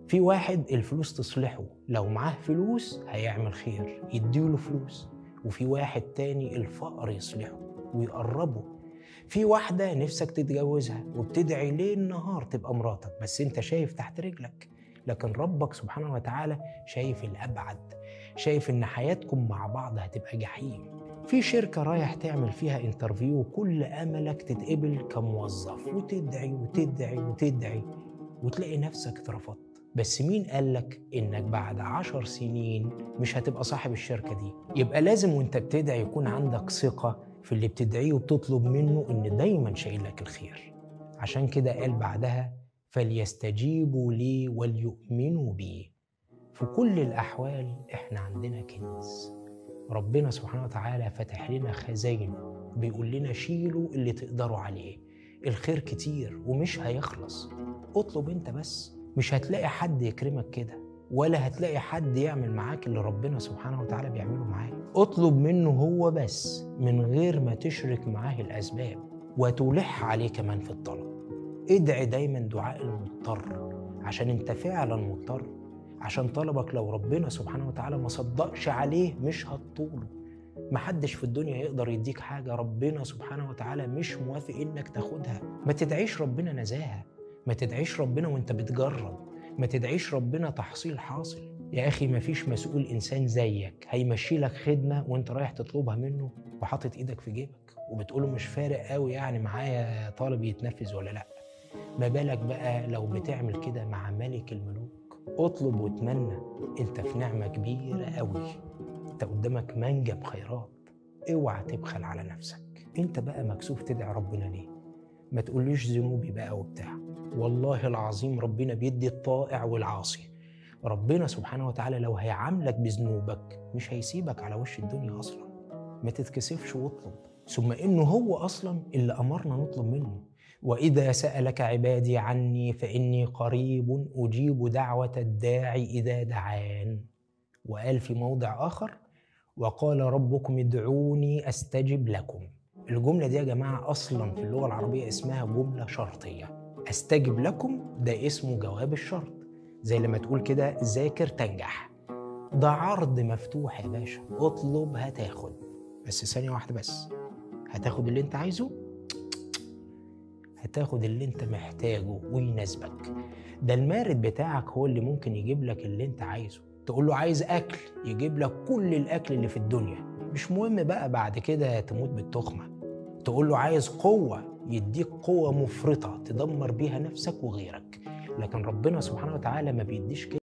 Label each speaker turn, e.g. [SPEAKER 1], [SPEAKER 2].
[SPEAKER 1] في واحد الفلوس تصلحه، لو معاه فلوس هيعمل خير يديله فلوس، وفي واحد تاني الفقر يصلحه ويقربه. في واحدة نفسك تتجوزها وبتدعي ليل نهار تبقى مراتك، بس انت شايف تحت رجلك، لكن ربك سبحانه وتعالى شايف الأبعد، شايف إن حياتكم مع بعض هتبقى جحيم. في شركة رايح تعمل فيها interview وكل أملك تتقبل كموظف، وتدعي وتدعي وتدعي وتلاقي نفسك اترفضت. بس مين قالك إنك بعد 10 سنين مش هتبقى صاحب الشركة دي؟ يبقى لازم وانت بتدعي يكون عندك ثقة في اللي بتدعيه وبتطلب منه إن دايما شايل لك الخير. عشان كده قال بعدها فليستجيبوا لي وليؤمنوا بي. في كل الأحوال إحنا عندنا كنز، ربنا سبحانه وتعالى فتح لنا خزاينه، بيقول لنا شيلوا اللي تقدروا عليه، الخير كتير ومش هيخلص، اطلب انت بس. مش هتلاقي حد يكرمك كده، ولا هتلاقي حد يعمل معاك اللي ربنا سبحانه وتعالى بيعمله معاك. اطلب منه هو بس من غير ما تشرك معاه الأسباب وتلح عليه كمان في الطلب. ادعي دايما دعاء المضطر، عشان انت فعلا مضطر، عشان طلبك لو ربنا سبحانه وتعالى ما صدقش عليه مش هتطوله. محدش في الدنيا يقدر يديك حاجة ربنا سبحانه وتعالى مش موافق انك تاخدها. ما تدعيش ربنا نزاهة، ما تدعيش ربنا وانت بتجرب، ما تدعيش ربنا تحصيل حاصل. يا أخي مفيش مسؤول إنسان زيك هيمشي لك خدمة وانت رايح تطلبها منه وحاطط إيدك في جيبك وبتقوله مش فارق قوي يعني معايا طالب يتنفذ ولا لأ. ما بالك بقى لو بتعمل كده مع ملك الملوك. اطلب واتمنى، انت في نعمة كبيرة قوي، انت قدامك منجم خيرات، اوعى تبخل على نفسك. انت بقى مكسوف تدعي ربنا ليه؟ ما تقوليش ذنوبي بقى وبتاع. والله العظيم ربنا بيدي الطائع والعاصي. ربنا سبحانه وتعالى لو هيعاملك بذنوبك مش هيسيبك على وش الدنيا أصلا. ما تتكسفش واطلب، ثم إنه هو أصلا اللي أمرنا نطلب منه. وإذا سألك عبادي عني فإني قريب أجيب دعوة الداعي إذا دعان. وقال في موضع آخر وقال ربكم ادعوني أستجب لكم. الجملة دي يا جماعة أصلا في اللغة العربية اسمها جملة شرطية. أستجب لكم ده اسمه جواب الشرط، زي لما تقول كده ذاكر تنجح. ده عرض مفتوح يا باشا، اطلب هتاخد. بس ثانية واحدة بس، هتاخد اللي انت عايزه؟ هتاخد اللي انت محتاجه ويناسبك. ده المارد بتاعك هو اللي ممكن يجيب لك اللي انت عايزه. تقول له عايز أكل يجيب لك كل الأكل اللي في الدنيا، مش مهم بقى بعد كده تموت بالتخمة. تقول له عايز قوة يديك قوة مفرطة تدمر بيها نفسك وغيرك. لكن ربنا سبحانه وتعالى ما بيديش كده.